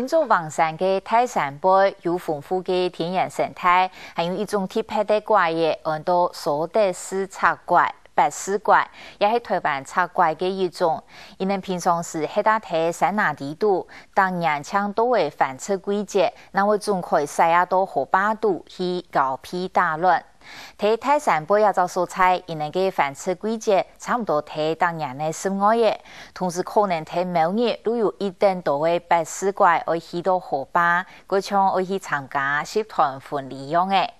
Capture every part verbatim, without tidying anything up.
新竹橫山个大山背有豐富个田園生態，還有一種特別个枴仔，安到蘇德氏赤枴、八字枴，也係臺灣赤枴个一種。佢等平常時歇啊在山林肚，逐年正到个繁殖季節，正會總開徙啊到河壩肚去交配打卵。 在大山背這隻所在，佢等个繁殖季節差毋多在逐年个十二月，同時可能在某日都有一等多个八字枴愛去到河壩，過像愛去參加集團婚禮樣仔。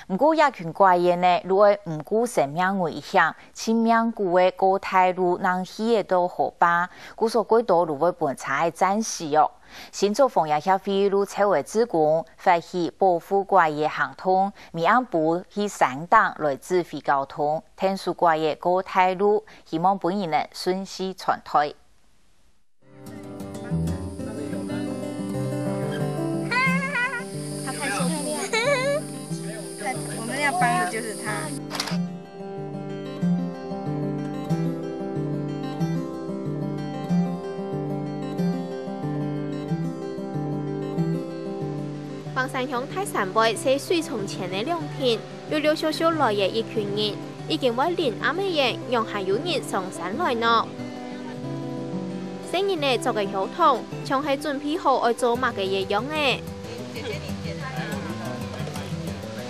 毋過這群枴仔呢，就愛毋顧生命危險，盡命牯仔過大路正去得到河壩，故所過多就會分車仔輾死哦。 新竹荒野協會就籌會志工，發起保護枴仔行動，每暗晡去山頂來指揮交通，𢯭手枴仔過大路，希望分人能順序傳遞。他太帥了。我們要幫的就是他。 橫山鄉大山背係水沖前个涼亭，溜溜咻咻來个一群人，已經會臨暗仔，仰還有人上山來呢？細人仔著个校服，像係準備好愛做麼个个樣仔。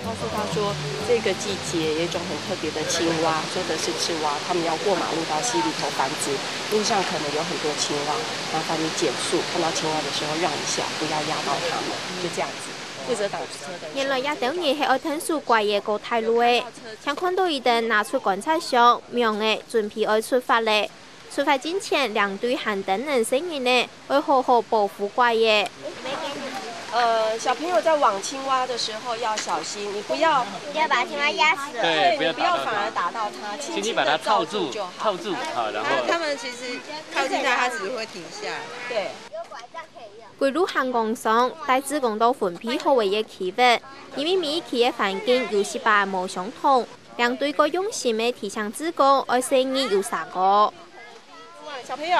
告訴他說，這個季節有一種很特別的青蛙，說的是青蛙，他們要過馬路到溪裡頭繁殖，路上可能有很多青蛙，麻煩你減速，看到青蛙的時候讓一下，不要壓到它們，就這樣子。負責擋車的人。原來這兜人係愛𢯭手枴仔過大路仔，正看到佢等拿出觀察箱、網仔，準備愛出發咧。 出發進前，領隊還叮嚀細人仔愛好好保護枴仔。呃，小朋友在網青蛙的時候要小心，你不要，你不要把青蛙壓死了。對，你不要反而打到它，輕輕地罩住就好。套住，好，然後。它們其實靠近它，它只會停下來。對。歸路行光上，帶志工到分配好个區域，因為每一區个環境有息把無相同，領隊過用心个提醒志工愛細義有儕个。 小朋友，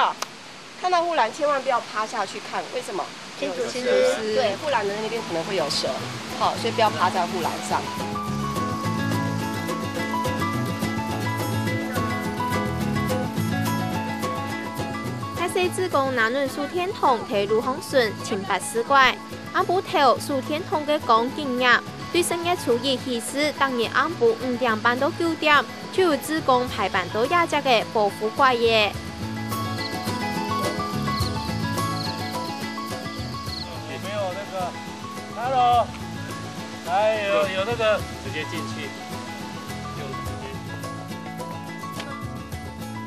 看到護欄千萬不要趴下去看，為什麼？有蛇。對，護欄的那邊可能會有蛇，好，所以不要趴在護欄上。大細志工拿等手電筒在路項巡尋八字枴。 暗晡頭，手電筒个光緊弱，對十月初一起勢，逐日暗晡五點半到九點，就有志工排班到這跡仔保護枴仔。有沒有那個？Hello，來，有，有那個，直接進去，用直接。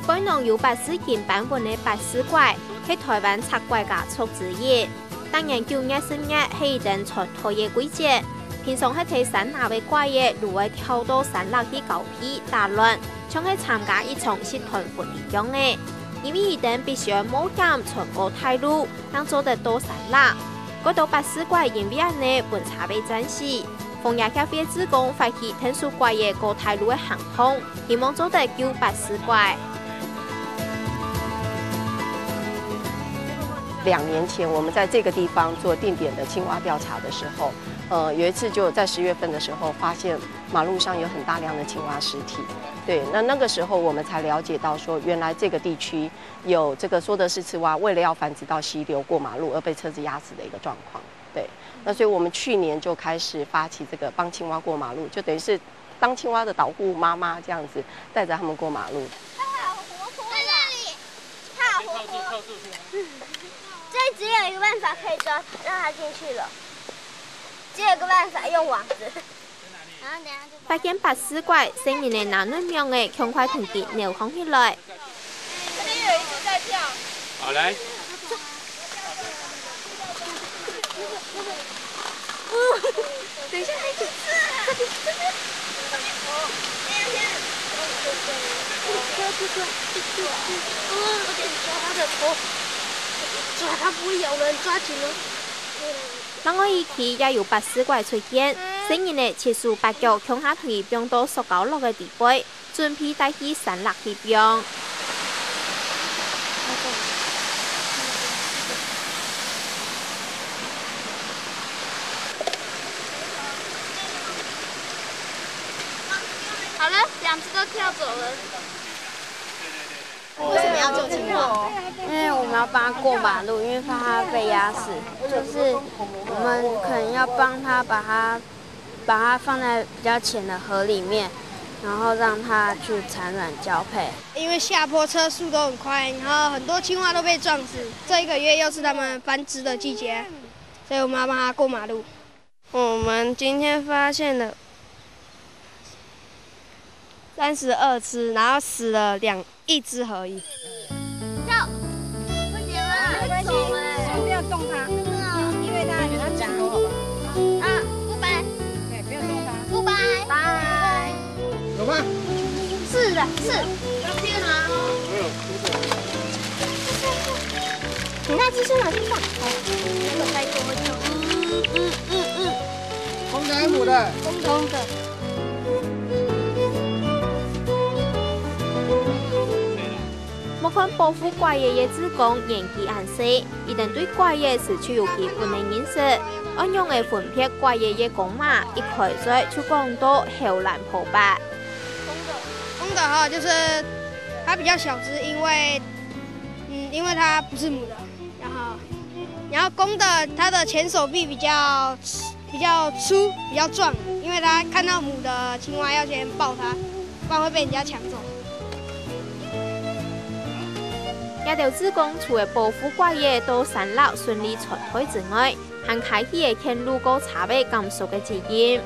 該吂有八字形斑紋个八字枴，係臺灣赤枴家族之一。 逐年九月、十月係佢等傳代个季節，平常歇在山林个枴仔就會跳到山落去交配打卵，像係參加一場集團婚禮樣仔。因為佢等必須愛冒險穿過大路，正做得到山落。過多八字枴因為恁仔分車仔輾死。 荒野協會志工發起𢯭手枴仔過大路个行動，希望做得救八字枴。兩年前，我們在這個地方做定點的青蛙調查的時候，呃，有一次就在十月份的時候，發現馬路上有很大量的青蛙屍體。對，那那個時候我們才了解到說，原來這個地區有這個蘇德氏赤蛙為了要繁殖到溪流過馬路而被車子壓死的一個狀況。 對，那所以我們去年就開始發起這個幫青蛙過馬路，就等於是當青蛙的導護媽媽這樣子，帶著牠們過馬路。它好活潑呀！它好活潑。所以只有一個辦法可以抓，讓牠進去了。只有一個辦法，用網子。 發現八字枴，細人仔拿等網仔，趕快同佢撈䟘起來。這邊有一隻在跳。好，來。等一下，那個，這邊，這邊。抓牠不會咬人，抓緊了。另外一區也有八字枴出現，細人仔七手八腳共下同佢放到塑膠橐个底背， 準備帶去山落去放。两只都跳走了。为什么要救青蛙？因为我们要帮它过马路，因为怕它被压死，就是我们可能要帮它把它把它放在比较浅的河里面，然后让它去产卵交配。因为下坡车速都很快，然后很多青蛙都被撞死。这一个月又是它们繁殖的季节，所以我们要帮它过马路。我们今天发现了三十二只，然后死了两一只而已。跳，不行了，没关系，不要动它，因为它很难讲，好吧？啊，拜拜。对，不要动它。拜拜。拜。有吗？是的，是。要变啊。你那只先拿去放。好，那个拜托就，嗯嗯嗯嗯。公的还是母的？公的。公的。 莫看保護怪仔个志工年紀恁細，佢等對怪仔斯就有基本个認識，愛仰仔分別怪仔个公嫲，一開嘴就講到口瀾波拔。公的哈，就是它比較小只，因為，嗯，因為它不是母的，然後，然後公的它的前手臂比較比較粗、比較壯，因為它看到母的青蛙要先抱它，不然會被人家搶走。這兜志工除了保護怪仔到山壢順利傳開之外，還開啟了牽鹿過車尾感受个指引。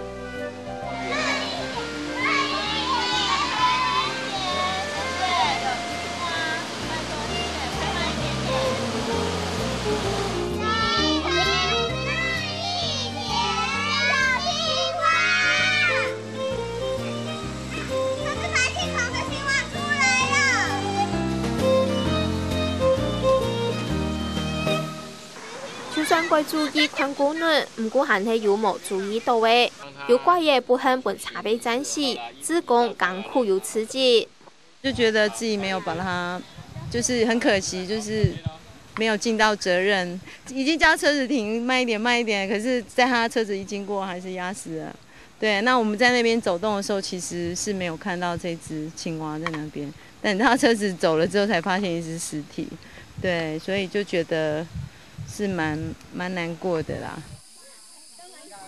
就算蓋注意看顧佢，毋過還係有無注意到个，有怪仔不幸分車尾戰死，志工艱苦又刺激。 就覺得自己沒有把它，就是很可惜，就是沒有盡到責任。已經叫車子停，慢一點，慢一點，可是在他車子一經過，還是壓死了。對，那我們在那邊走動的時候，其實是沒有看到這隻青蛙在那邊，等到車子走了之後，才發現一隻屍體。對，所以就覺得是蠻，蠻難過的啦。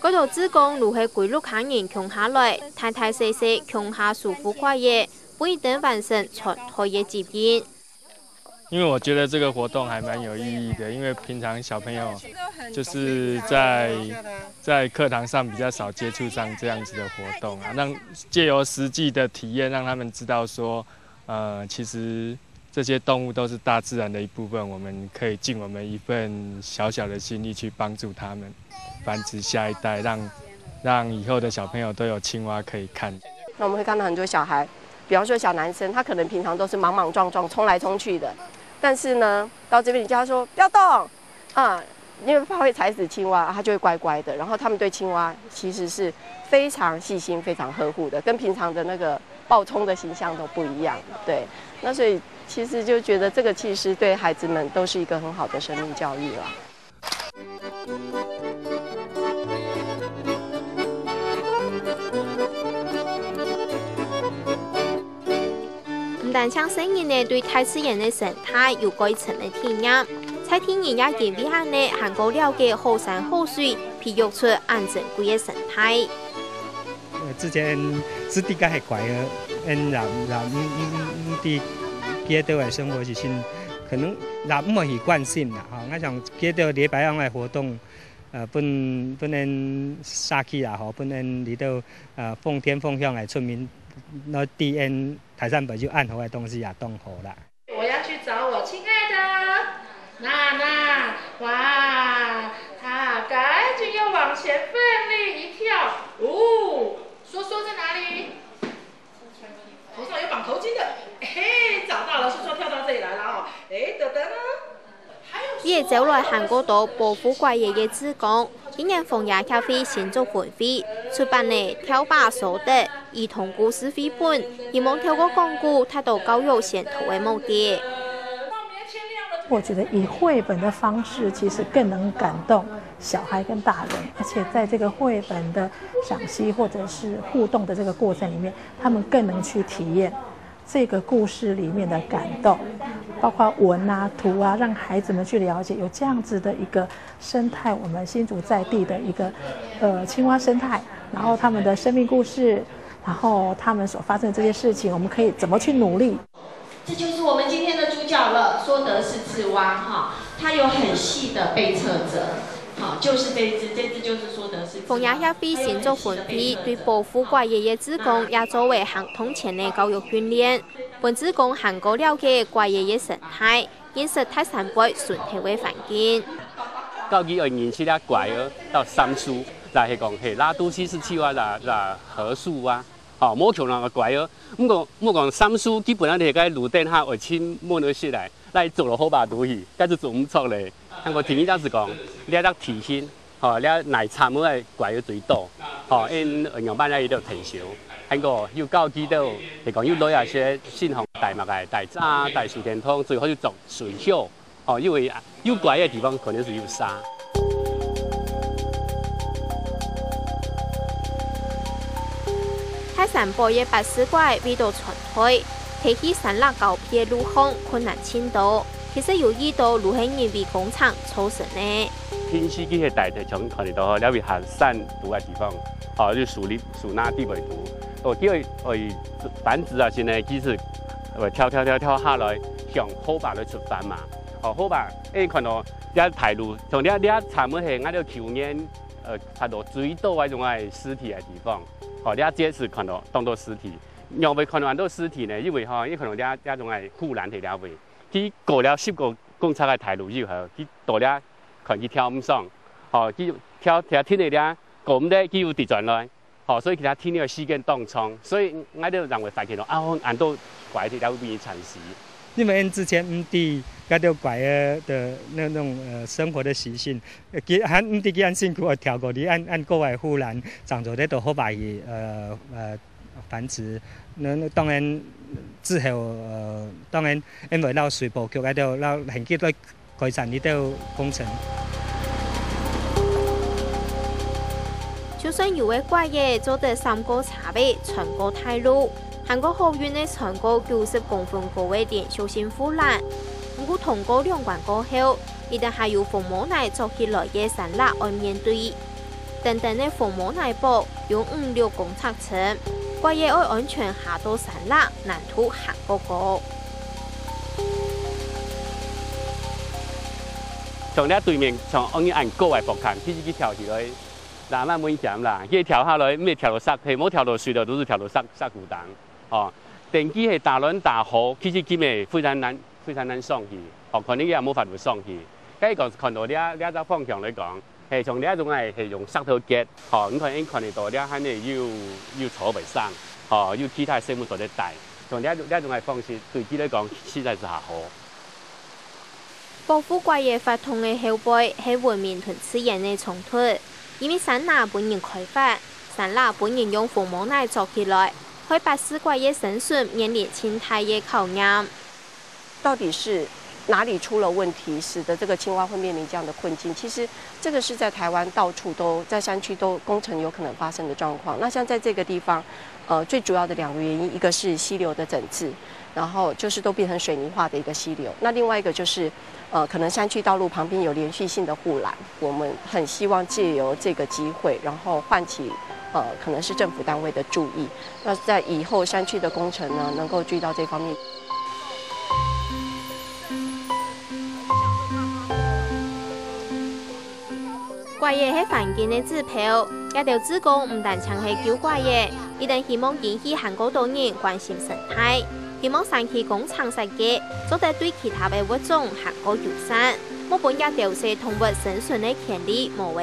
該兜志工就係歸屋下人共下來，大大細細共下守護怪仔，分佢等完成傳代个責任。因為我覺得這個活動還蠻有意義的，因為平常小朋友就是在在課堂上比較少接觸上這樣子的活動啊，讓藉由實際的體驗，讓他們知道說，呃，其實這些動物都是大自然的一部分，我們可以盡我們一份小小的心力去幫助牠們繁殖下一代，讓讓以後的小朋友都有青蛙可以看。那我們會看到很多小孩，比方說小男生，他可能平常都是莽莽撞撞、衝來衝去的，但是呢，到這邊你叫他說不要動，啊，因為怕會踩死青蛙，他就會乖乖的。然後他們對青蛙其實是非常細心、非常呵護的，跟平常的那個暴衝的形象都不一樣。對，那所以其實就覺得這個其實對孩子們都是一個很好的生命教育啦。 毋單淨細人仔對大自然个生態有蓋深个體驗，在地人也因為恁呢還過了解好山好水，培育出恁珍貴个生態。呃，之前是比較係怪个，嗯，也也毋毋毋毋知佢兜个生活習性，可能也毋會去關心啦，吼。𠊎想佢兜禮拜堂个活動，呃，分分𠊎社區啦，吼，分𠊎裡頭，呃，奉天奉鄉个村民，那對𠊎 大山伯就恁好个東西也當好啦。我要去找我親愛的娜娜。哇，她趕緊又往前奮力一跳。哦，說說在哪裡？頭上有綁頭巾的。嘿，找到了，說說跳到這裡來了哦。哎，等等呢？ 這朝來還過多保護怪仔个志工，今年逢迎協會新竹分會出版了《跳芭所得》兒童故事繪本，希望透過講古達到教育宣導个目的。我觉得以绘本的方式，其实更能感动小孩跟大人，而且在这个绘本的赏析或者是互动的这个过程里面，他们更能去体验这个故事里面的感动，包括文啊、图啊，让孩子们去了解有这样子的一个生态，我们新竹在地的一个呃青蛙生态，然后他们的生命故事，然后他们所发生的这些事情，我们可以怎么去努力。这就是我们今天的主角了，说得是赤蛙哈，它有很细的背侧折，好，就是这只，这只就是说得是赤蛙。凤野協會新竹分會對保護怪爺个志工也做為行動前个教育訓練，分志工還過了解怪爺个生態，認識大山背脣頭个環境。教佢愛認識這怪仔到杉樹，就係講係拉都西是去啊，啦啦河樹啊，吼，無共樣个怪仔。毋過毋過講杉樹，基本上係該路頂下愛尋無得食來，來做落好吧，都去，該就做毋著咧。還過第二隻係講，這隻地形，吼，這泥塹个怪仔最多，吼，因仰般來一條藤修，還過又教佢兜，係講又來啊些信號帶麼个，帶遮，帶手電筒，最好就做水秀。 哦，因為有怪个地方可能係有沙。大山背个八字怪為著傳代，提起山落交配个路項困難盡多，其實有幾多就係因為工程造成个。平時佢係大體上看得到，這位下山堵个地方，哦，就樹林、樹林底背堵，哦，佢會會繁殖啊，現在其實會跳跳跳跳下來，向河壩來出發嘛。 哦，好吧，因為看到這大路，像這這差毋多係𠊎兜舊年呃發到最多个種个屍體个地方。哦，這節係看到當多屍體，仰會看到恁多屍體呢？因為吼，因為看到這這種个護欄係這位，佢過了十個公尺个大路以後，佢到這看佢跳毋上，哦，佢跳跳停在這，過毋得，佢又跌轉來。 吼，所以其他停留个時間當長，所以𠊎兜認為發現咯，啊，恁多怪个了會變成死。因為𠊎之前毋知該兜怪个的那種呃生活的習性，呃，佢還毋知佢恁辛苦愛跳過去，恁恁高个護欄，長做得到好把戲，呃呃繁殖。那那當然之後呃，當然因為老水保局該兜老很多 改善這兜工程。就算有个怪仔做得閃過車尾，穿過大路，還過好運个穿過九十公分高个連續性護欄，毋過通過兩關過後，一定還有紅毛泥作起來个山壢愛面對。 等等个紅毛泥壆有五六公尺深，怪仔愛安全下到山壢，難度還過高。像這對面像恁樣恁高个壆坎，其實佢跳起來，那蠻危險啦。佢跳下來，毋係跳到石，係無跳到水了，都係跳到石石窟頂。哦，等佢係打卵打好，其實佢乜非常難非常難上去，哦，可能也無法度上去。該講看到這這隻方向來講， 係，像這種个係用石頭結，吼，你看，你看得到，這下呢有有草會生，吼，有其他生物做得戴，像這這種个方式對佢來講實在係較好。保護怪仔活動个後背係文明同自然个衝突，因為山林分人開發，山林分人用紅毛泥作起來，害八字怪个生存面臨盡大个考驗。 到底是哪里出了问题，使得这个青蛙会面临这样的困境？其实这个是在台湾到处都，在山区都工程有可能发生的状况。那像在这个地方，呃，最主要的两个原因，一个是溪流的整治，然后就是都变成水泥化的一个溪流。那另外一个就是，呃，可能山区道路旁边有连续性的护栏，我们很希望借由这个机会，然后唤起，呃，可能是政府单位的注意。那在以后山区的工程呢，能够注意到这方面。 怪仔係環境个指標，這兜志工毋單淨係救怪仔，佢等希望引起還過多人關心生態，希望山區工程設計做得對其他个物種還過友善，莫分這兜細動物生存个權利無个。